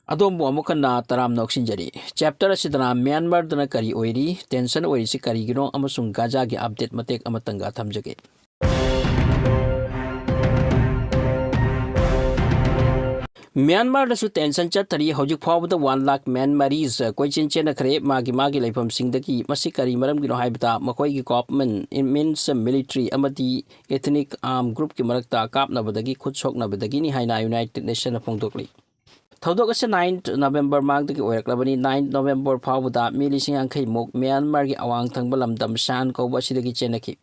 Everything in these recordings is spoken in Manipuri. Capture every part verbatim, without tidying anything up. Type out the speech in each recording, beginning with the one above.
ꯑꯗꯣꯝꯕꯨ ꯑꯃꯨꯛ ꯍꯟꯅ ꯇꯔꯥꯝꯅ ꯑꯣꯛꯁꯤꯟꯖꯔꯤ꯫ Chapter ꯑꯁꯤꯗꯅ ꯃ꯭ꯌꯥꯟꯃꯥꯔꯗꯅ ꯀꯔꯤ ꯑꯣꯏꯔꯤ, tension ꯑꯣꯏꯔꯤꯁꯤ ꯀꯔꯤꯒꯤꯅꯣ ꯑꯃꯁꯨꯡ ꯒꯥꯖꯥꯒꯤ update ꯃꯇꯦꯛ ꯑꯃꯇꯪꯒ ꯊꯝꯖꯒꯦ꯫ ꯃ꯭ꯌꯥꯟꯃꯥꯔꯗꯁꯨ tension ꯆꯠꯊꯔꯤ꯫ ꯍꯧꯖꯤꯛ ꯐꯥꯎꯕꯗ one lakh Myanmaris ꯀꯣꯏꯆꯦꯟ ꯆꯦꯟꯅꯈ꯭ꯔꯦ ꯃꯥꯒꯤ ꯃꯥꯒꯤ ꯂꯩꯐꯝꯁꯤꯡꯗꯒꯤ꯫ ꯃꯁꯤ ꯀꯔꯤ ꯃꯔꯝꯒꯤꯅꯣ ꯍꯥꯏꯕꯗ ꯃꯈꯣꯏꯒꯤ government, means military ꯑꯃꯗꯤ ethnic armed groupꯀꯤ ꯃꯔꯛꯇ ꯀꯥꯞꯅꯕꯗꯒꯤ, ꯈꯨꯠ ꯁꯣꯛꯅꯕꯗꯒꯤꯅꯤ ꯍꯥꯏꯅ United Nationsꯅ ꯐꯣꯡꯗꯣꯛꯂꯤ꯫ ꯊꯧꯗꯣꯛ ꯑꯁꯤ ninth November ꯃꯃꯥꯡꯗꯒꯤ ꯑꯣꯏꯔꯛꯂꯕꯅꯤ꯫ Ninth November ꯐꯥꯎꯕꯗ ꯃꯤ ꯂꯤꯁꯤꯡ ꯌꯥꯡꯈꯩ ꯃꯨꯛ ꯃ꯭ꯌꯥꯟꯃꯥꯔꯒꯤ ꯑꯋꯥꯡ ꯊꯪꯕ ꯂꯝꯗꯝ ꯁꯥꯟ ꯀꯧꯕ ꯑꯁꯤꯗꯒꯤ ꯆꯦꯟꯅꯈꯤ꯫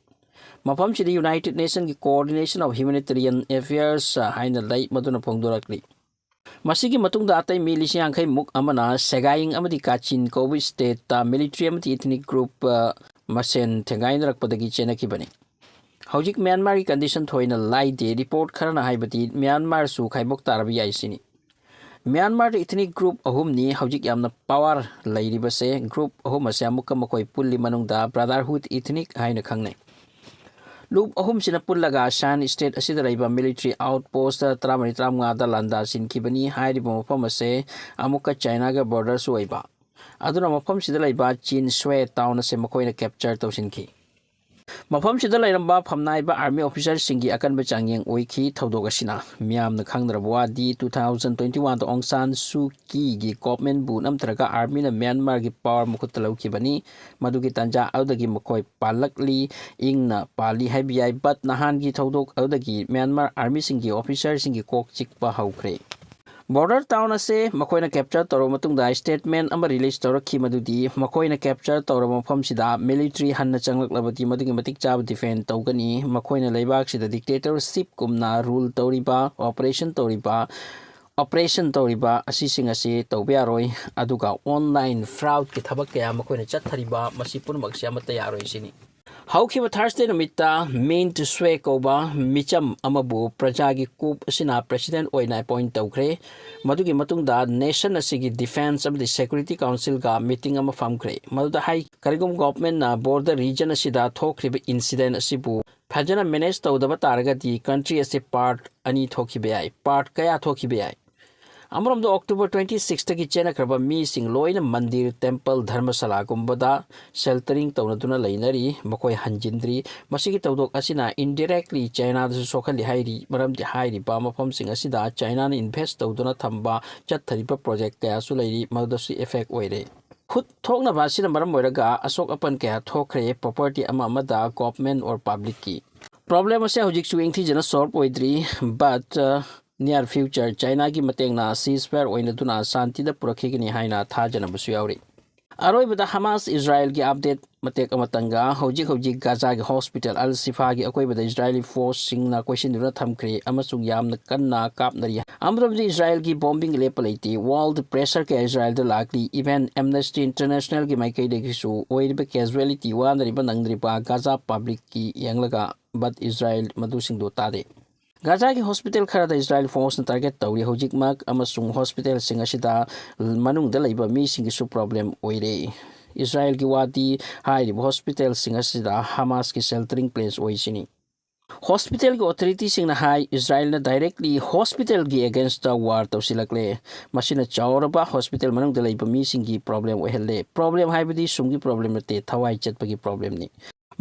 ꯃꯐꯝꯁꯤꯗ United Nationsꯀꯤ Coordination of Humanitarian Affairs ꯍꯥꯏꯅ ꯂꯩ, ꯃꯗꯨꯅ ꯐꯣꯡꯗꯣꯔꯛꯂꯤ꯫ ꯃꯁꯤꯒꯤ ꯃꯇꯨꯡꯗ ꯑꯇꯩ ꯃꯤ ꯂꯤꯁꯤꯡ ꯌꯥꯡꯈꯩ ꯃꯨꯛ ꯑꯃꯅ ꯁꯦꯒꯥꯏꯡ ꯑꯃꯗꯤ ꯀꯥꯆꯤꯟ ꯀꯧꯕ stateꯇ military ꯑꯃꯗꯤ ethnic group, ꯑ, ꯃꯁꯦꯟ ꯊꯦꯡꯒꯥꯏꯅꯔꯛꯄꯗꯒꯤ ꯆꯦꯟꯅꯈꯤꯕꯅꯤ꯫ ꯍꯧꯖꯤꯛ ꯃ꯭ꯌꯥꯟꯃꯥꯔꯒꯤ condition ꯊꯣꯏꯅ ꯂꯥꯏꯗꯦ꯫ Report ꯈꯔꯅ ꯍꯥꯏꯕꯗꯤ ꯃ꯭ꯌꯥꯟꯃꯥꯔꯁꯨ ꯈꯥꯏꯕꯣꯛ ꯇꯥꯔꯕ ꯌꯥꯏ ꯁꯤꯅꯤ꯫ ꯃ꯭ꯌꯥꯟꯃꯥꯔꯗ ethnic group ꯑꯍꯨꯝꯅꯤ ꯍꯧꯖꯤꯛ ꯌꯥꯝꯅ power ꯂꯩꯔꯤꯕꯁꯦ꯫ Group ꯑꯍꯨꯝ ꯑꯁꯦ ꯑꯃꯨꯛꯀ ꯃꯈꯣꯏ ꯄꯨꯜꯂꯤ, ꯃꯅꯨꯡꯗ Brotherhood Ethnic ꯍꯥꯏꯅ ꯈꯪꯅꯩ꯫ Group ꯑꯍꯨꯝꯁꯤꯅ ꯄꯨꯜꯂꯒ ꯁꯥꯟ state ꯑꯁꯤꯗ ꯂꯩꯕ military outpost ꯇꯔꯥꯃꯔꯤ ꯇꯔꯥꯃꯉꯥꯗ ꯂꯥꯟꯗꯥꯁꯤꯟꯈꯤꯕꯅꯤ꯫ ꯍꯥꯏꯔꯤꯕ ꯃꯐꯝ ꯑꯁꯦ ꯑꯃꯨꯛꯀ ꯆꯥꯏꯅꯥꯒ borderꯁꯨ ꯑꯣꯏꯕ꯫ ꯑꯗꯨꯅ ꯃꯐꯝꯁꯤꯗ ꯂꯩꯕ ꯆꯤꯟ ꯁ꯭ꯋꯦ town ꯑꯁꯦ ꯃꯈꯣꯏꯅ capture ꯇꯧꯁꯤꯟꯈꯤ꯫ ꯃꯐꯝꯁꯤꯗ ꯂꯩꯔꯝꯕ ꯐꯝꯅꯥꯏꯕ army officerꯁꯤꯡꯒꯤ ꯑꯀꯟꯕ ꯆꯥꯡꯌꯦꯡ ꯑꯣꯏꯈꯤ꯫ ꯊꯧꯗꯣꯛ ꯑꯁꯤꯅ ꯃꯤꯌꯥꯝꯅ ꯈꯪꯅꯔꯕ ꯋꯥꯗꯤ two thousand twenty-oneꯗ ꯑꯣꯡ ꯁꯥꯟ ꯁꯨ ꯀꯤꯒꯤ governmentꯕꯨ ꯅꯝꯊꯔꯒ armyꯅ ꯃ꯭ꯌꯥꯟꯃꯥꯔꯒꯤ power ꯃꯈꯨꯠꯇ ꯂꯧꯈꯤꯕꯅꯤ꯫ ꯃꯗꯨꯒꯤ ꯇꯥꯟꯖꯥ ꯑꯗꯨꯗꯒꯤ ꯃꯈꯣꯏ ꯄꯥꯜꯂꯛꯂꯤ, ꯏꯪꯅ ꯄꯥꯜꯂꯤ ꯍꯥꯏꯕ ꯌꯥꯏ꯫ But ꯅꯍꯥꯟꯒꯤ ꯊꯧꯗꯣꯛ ꯑꯗꯨꯗꯒꯤ ꯃ꯭ꯌꯥꯟꯃꯥꯔ armyꯁꯤꯡꯒꯤ officerꯁꯤꯡꯒꯤ ꯀꯣꯛ ꯆꯤꯛꯄ ꯍꯧꯈ꯭ꯔꯦ꯫ Border town ꯑꯁꯦ ꯃꯈꯣꯏꯅ capture ꯇꯧꯔꯕ ꯃꯇꯨꯡꯗ statement ꯑꯃ release ꯇꯧꯔꯛꯈꯤ, ꯃꯗꯨꯗꯤ ꯃꯈꯣꯏꯅ capture ꯇꯧꯔꯕ ꯃꯐꯝꯁꯤꯗ military ꯍꯟꯅ ꯆꯪꯂꯛꯂꯕꯗꯤ ꯃꯗꯨꯒꯤ ꯃꯇꯤꯛ ꯆꯥꯕ defend ꯇꯧꯒꯅꯤ꯫ ꯃꯈꯣꯏꯅ ꯂꯩꯕꯥꯛꯁꯤꯗ dictatorshipꯀꯨꯝꯅ rule ꯇꯧꯔꯤꯕ, operation ꯇꯧꯔꯤꯕ, operation ꯇꯧꯔꯤꯕ ꯑꯁꯤꯁꯤꯡ ꯑꯁꯤ ꯇꯧꯕ ꯌꯥꯔꯣꯏ꯫ ꯑꯗꯨꯒ online fraudꯀꯤ ꯊꯕꯛ ꯀꯌꯥ ꯃꯈꯣꯏꯅ ꯆꯠꯊꯔꯤꯕ, ꯃꯁꯤ ꯄꯨꯝꯅꯃꯛꯁꯤ ꯑꯃꯠꯇ ꯌꯥꯔꯣꯏ ꯁꯤꯅꯤ꯫ ꯍꯧꯈꯤꯕ Thursday ꯅꯨꯃꯤꯠꯇ Min Swe ꯀꯧꯕ ꯃꯤꯆꯝ ꯑꯃꯕꯨ ꯄ꯭ꯔꯖꯥꯒꯤ coup ꯑꯁꯤꯅ president ꯑꯣꯏꯅ appoint ꯇꯧꯈ꯭ꯔꯦ꯫ ꯃꯗꯨꯒꯤ ꯃꯇꯨꯡꯗ nation ꯑꯁꯤꯒꯤ defence ꯑꯃꯗꯤ security councilꯒ meeting ꯑꯃ ꯐꯝꯈ꯭ꯔꯦ꯫ ꯃꯗꯨꯗ ꯍꯥꯏ, ꯀꯔꯤꯒꯨꯝꯕ governmentꯅ border region ꯑꯁꯤꯗ ꯊꯣꯛꯈ꯭ꯔꯤꯕ incident ꯑꯁꯤꯕꯨ ꯐꯖꯅ manage ꯇꯧꯗꯕ ꯇꯥꯔꯒꯗꯤ country ꯑꯁꯤ part ꯑꯅꯤ ꯊꯣꯛꯈꯤꯕ ꯌꯥꯏ꯫ Part ꯀꯌꯥ ꯊꯣꯛꯈꯤꯕ ꯌꯥꯏ? ꯑꯃꯔꯣꯝꯗ, October twenty six ꯇꯒꯤ ꯆꯦꯟꯅꯈ꯭ꯔꯕ ꯃꯤꯁꯤꯡ ꯂꯣꯏꯅ ꯃꯟꯗꯤꯔ, temple, ꯙꯔꯃꯁꯥꯂꯥꯒꯨꯝꯕꯗ sheltering ꯇꯧꯅꯗꯨꯅ ꯂꯩꯅꯔꯤ꯫ ꯃꯈꯣꯏ ꯍꯟꯖꯤꯟꯗ꯭ꯔꯤ꯫ ꯃꯁꯤꯒꯤ ꯊꯧꯗꯣꯛ ꯑꯁꯤꯅ indirectly ꯆꯥꯏꯅꯥꯗꯁꯨ ꯁꯣꯛꯍꯜꯂꯤ ꯍꯥꯏꯔꯤ, ꯃꯔꯝꯗꯤ ꯍꯥꯏꯔꯤꯕ ꯃꯐꯝꯁꯤꯡ ꯑꯁꯤꯗ ꯆꯥꯏꯅꯥꯅ invest ꯇꯧꯗꯨꯅ ꯊꯝꯕ ꯆꯠꯊꯔꯤꯕ project ꯀꯌꯥꯁꯨ ꯂꯩꯔꯤ, ꯃꯗꯨꯗꯁꯨ effect ꯑꯣꯏꯔꯦ꯫ ꯈꯨꯠ ꯊꯣꯛꯅꯕ ꯑꯁꯤꯅ ꯃꯔꯝ ꯑꯣꯏꯔꯒ ꯑꯁꯣꯛ ꯑꯄꯟ ꯀꯌꯥ ꯊꯣꯛꯈ꯭ꯔꯦ, property ꯑꯃ ꯑꯃꯗ, government or publicꯀꯤ꯫ Problem ꯑꯁꯤ ꯍꯧꯖꯤꯛꯁꯨ ꯅꯤꯡꯊꯤꯖꯅ solve ꯑꯣꯏꯗ꯭ꯔꯤ, but, uh, near future ꯆꯥꯏꯅꯥꯒꯤ ꯃꯇꯦꯡꯅ ceasefire ꯑꯣꯏꯅꯗꯨꯅ ꯁꯥꯟꯇꯤꯗ ꯄꯨꯔꯛꯈꯤꯒꯅꯤ ꯍꯥꯏꯅ ꯊꯥꯖꯅꯕꯁꯨ ꯌꯥꯎꯔꯤ꯫ ꯑꯔꯣꯏꯕꯗ, ꯍꯃꯥꯁ ꯏꯖꯔꯥꯏꯜꯒꯤ update ꯃꯇꯦꯛ ꯑꯃꯇꯪꯒ꯫ ꯍꯧꯖꯤꯛ ꯍꯧꯖꯤꯛ ꯒꯥꯖꯥꯒꯤ hospital ꯑꯜ ꯁꯤꯐꯥꯒꯤ ꯑꯀꯣꯏꯕꯗ ꯏꯖꯔꯥꯏꯂꯤ forceꯁꯤꯡꯅ ꯀꯣꯏꯁꯤꯟꯗꯨꯅ ꯊꯝꯈ꯭ꯔꯦ ꯑꯃꯁꯨꯡ ꯌꯥꯝꯅ ꯀꯟꯅ ꯀꯥꯞꯅꯔꯤ꯫ ꯑꯃꯔꯣꯝꯗ ꯏꯖꯔꯥꯏꯜꯒꯤ bombing ꯂꯦꯞꯄ ꯂꯩꯇꯦ꯫ World pressure ꯀꯌꯥ ꯏꯖꯔꯥꯏꯜꯗ ꯂꯥꯛꯂꯤ꯫ Even Amnesty Internationalꯒꯤ ꯃꯥꯏꯀꯩꯗꯒꯤꯁꯨ ꯑꯣꯏꯔꯤꯕ casualty, ꯋꯥꯅꯔꯤꯕ ꯅꯪꯗ꯭ꯔꯤꯕ ꯒꯥꯖꯥ publicꯀꯤ ꯌꯦꯡꯂꯒ, but ꯏꯖꯔꯥꯏꯜ ꯃꯗꯨꯁꯤꯡꯗꯨ ꯇꯥꯗꯦ꯫ ꯒꯥꯖꯥꯒꯤ hospital ꯈꯔꯗ ꯏꯖꯔꯥꯏꯜ forceꯅ target ꯇꯧꯔꯤ ꯍꯧꯖꯤꯛꯃꯛ, ꯑꯃꯁꯨꯡ hospitalꯁꯤꯡ ꯑꯁꯤꯗ ꯃꯅꯨꯡꯗ ꯂꯩꯕ ꯃꯤꯁꯤꯡꯒꯤꯁꯨ problem ꯑꯣꯏꯔꯦ꯫ ꯏꯖꯔꯥꯏꯜꯒꯤ ꯋꯥꯗꯤ ꯍꯥꯏꯔꯤꯕ hospitalꯁꯤꯡ ꯑꯁꯤꯗ ꯍꯃꯥꯁꯀꯤ sheltering place ꯑꯣꯏꯁꯤꯅꯤ꯫ Hospitalꯒꯤ authorityꯁꯤꯡꯅ ꯍꯥꯏ, ꯏꯖꯔꯥꯏꯜꯅ directly hospitalꯒꯤ againstꯇ war ꯇꯧꯁꯤꯜꯂꯛꯂꯦ꯫ ꯃꯁꯤꯅ ꯆꯥꯎꯔꯕ hospital ꯃꯅꯨꯡꯗ ꯂꯩꯕ ꯃꯤꯁꯤꯡꯒꯤ problem ꯑꯣꯏꯍꯜꯂꯦ꯫ Problem ꯍꯥꯏꯕꯗꯤ ꯁꯨꯝꯒꯤ problem ꯅꯠꯇꯦ, ꯊꯋꯥꯏ ꯆꯠꯄꯒꯤ problemꯅꯤ꯫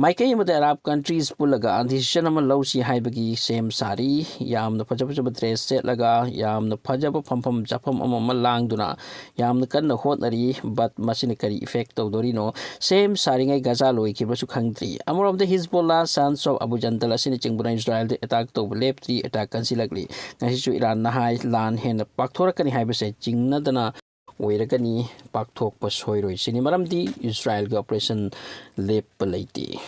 ꯃꯥꯏꯀꯩ ꯑꯃꯗ Arab countries ꯄꯨꯜꯂꯒ decision ꯑꯃ ꯂꯧꯁꯤ ꯍꯥꯏꯕꯒꯤ ꯁꯦꯝ ꯁꯥꯔꯤ꯫ ꯌꯥꯝꯅ ꯐꯖ ꯐꯖꯕ dress ꯁꯦꯠꯂꯒ, ꯌꯥꯝꯅ ꯐꯖꯕ ꯐꯝꯐꯝ ꯆꯥꯐꯝ ꯑꯃ ꯑꯃ ꯂꯥꯡꯗꯨꯅ ꯌꯥꯝꯅ ꯀꯟꯅ ꯍꯣꯠꯅꯔꯤ꯫ But ꯃꯁꯤꯅ ꯀꯔꯤ effect ꯇꯧꯗꯣꯔꯤꯅꯣ? ꯁꯦꯝ ꯁꯥꯔꯤꯉꯩ ꯒꯥꯖꯥ ꯂꯣꯏꯈꯤꯕꯁꯨ ꯈꯪꯗ꯭ꯔꯤ꯫ ꯑꯃꯔꯣꯝꯗ ꯍꯤꯖꯕꯣꯜꯂꯥ, Sons of Abu Jandal ꯑꯁꯤꯅꯆꯤꯡꯕꯅ ꯏꯖꯔꯥꯏꯜꯗ attack ꯇꯧꯕ ꯂꯦꯞꯇ꯭ꯔꯤ, attack ꯀꯟꯁꯤꯜꯂꯛꯂꯤ꯫ ꯉꯁꯤꯁꯨ ꯏꯔꯥꯟꯅ ꯍꯥꯏ, ꯂꯥꯟ ꯍꯦꯟꯅ ꯄꯥꯛꯊꯣꯔꯛꯀꯅꯤ ꯍꯥꯏꯕꯁꯦ ꯆꯤꯡꯅꯗꯅ ꯑꯣꯏꯔꯒꯅꯤ, ꯄꯥꯛꯊꯣꯛꯄ ꯁꯣꯏꯔꯣꯏ ꯁꯤꯅꯤ꯫ ꯃꯔꯝꯗꯤ ꯏꯖꯔꯥꯏꯜꯒꯤ operation ꯂꯦꯞꯄ ꯂꯩꯇꯦ꯫